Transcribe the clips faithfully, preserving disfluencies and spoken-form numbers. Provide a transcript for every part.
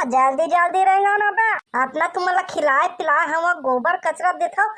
जल्दी जल्दी रेंगव ना बे, अतना तुमन ला खिलाए पिलाए हव, गोबर कचरा देथव,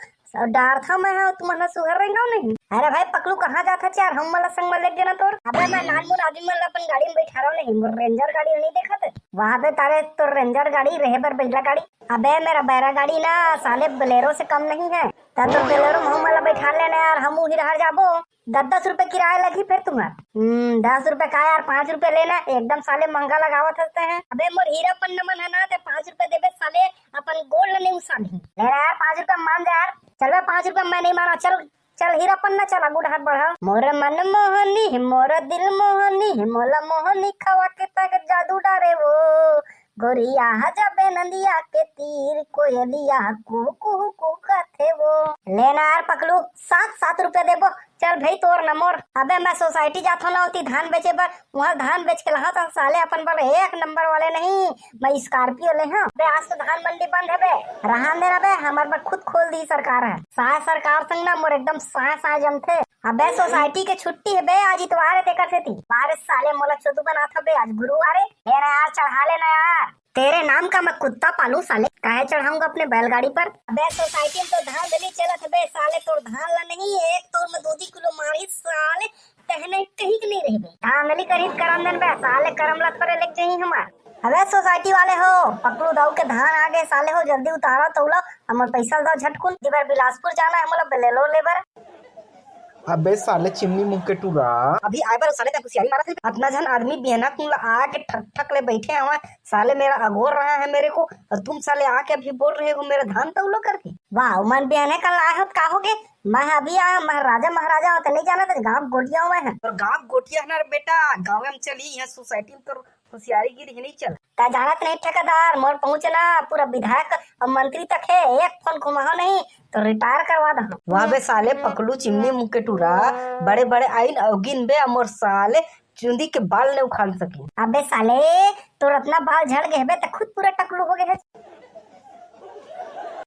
डारथव मैं ह, तुमन ह सुघर रेंगव नहीं। अरे भाई पकलू, कहाँ जात हच यार, हमन ला संग में लेग देना तोर। अबे मैं नानमुन आदमी मन ला अपन गाड़ी में बैठारव नहीं, मोर रेंजर गाड़ी नहीं देखत। वहाँ पे तारे तोर रेंजर गाड़ी रहे बर बैला गाड़ी। अबे मेरा बैरा गाड़ी ना साले बोलेरो से कम नहीं है, त तो बोलेरो में हमन ला बैठा लेना यार, हम उही रहर जाबो। दस दस रुपए किराया लगही फिर तुम्हार। हम्म, दस रुपए का यार, पाँच रुपए लेना, एकदम साले महंगा लगावत हंसते हैं। अबे मोर हीरा पन्ना मन है ना, ते पाँच रुपए देबे साले, अपन गोड़ ल नहीं उसानही। ले ना यार, पाँच रुपए मान जा यार। चल बे, पाँच रुपए मैं नहीं माना, चल चल हीरा पन्ना, चल आगू डहर बढ़ा। मोर मन मोहनी, मोर दिल मोहनी, मोला मोहनी खवा के तक जादू डारे वो। गोरिया हा जाबे नदिया के तीर, कोयलिया कुहू कुहू कुहकाथे वो। ले ना यार पकलू, सात सात रुपया देबो। चल भाई तोर न मोर। अबे मैं सोसाइटी जाथो ना होती धान बेचे बर, वहाँ धान बेच के लाहत हंव साले अपन बर एक नंबर वाले नहीं, मैं स्कॉर्पियो ले हंव। अबे आज तो धान मंडी बंद है बे, रहन दे ना बे, हमर बर खुद खोल दी सरकार है। साय सरकार संग ना मोर एकदम साय साय जमथे। अबे सोसाइटी के छुट्टी है बे, आज इतवार है तेकर सेती। बारे साले मोला चोदू बनात हबे, आज गुरुवार है। ले ना यार, चढ़ा लेना यार। तेरे नाम का मैं कुत्ता पालूं साले, काहे चढ़ाऊंगा अपने बैलगाड़ी पर? अबे सोसाइटी में तो धांधली चलत है बे साले, तोर धान ला नहीं, एक तोर में दो दी किलो मारी साले, तहने कहीं के नहीं रही बे। धांधली करी त करम देन बे साले, करम ला थोरे लेके जाही हमार। अबे सोसाइटी वाले हो, पकलू दाऊ के धान आ गए साले हो, जल्दी उतारा तौला, हमर पैसा दो झटकुन, इधर बिलासपुर जाना है मोला बोलेरो लेबर। अबे साले चिमनी मुंह के टूरा। अभी आए बर साले तक हुसियारी मारत है। अतना झन आदमी बिहना कुन ला आके ठक ठक ले बैठे हवा। साले मेरा अगोर रहा है मेरे को और तुम साले आके अभी बोल रहे हो मेरा धान तौलो करके। वाह, उमन बिहने कल आए हो त का हो गे? मैं अभी आया, महाराजा महाराजा हो त नहीं जाना त गांव गोटिया हुआ है। और गांव गोटिया है ना रे बेटा, गांव में चली यहाँ सोसाइटी में तो होशियारी गिरी ही नहीं चल। ता जानत नहीं ठेकेदार, मोर पहुंच ना पूरा विधायक और मंत्री तक है, एक फोन घुमाओ नहीं तो रिटायर करवा दो। वाह बे साले पकलू चिमनी मुंह के टूरा, बड़े बड़े आइन अवगिन बे अमोर साले चुंदी के बाल ने उखाड़ सके। अबे साले, तोर अतना बाल झड़ गए बे त खुद पूरा टकलू हो गए है।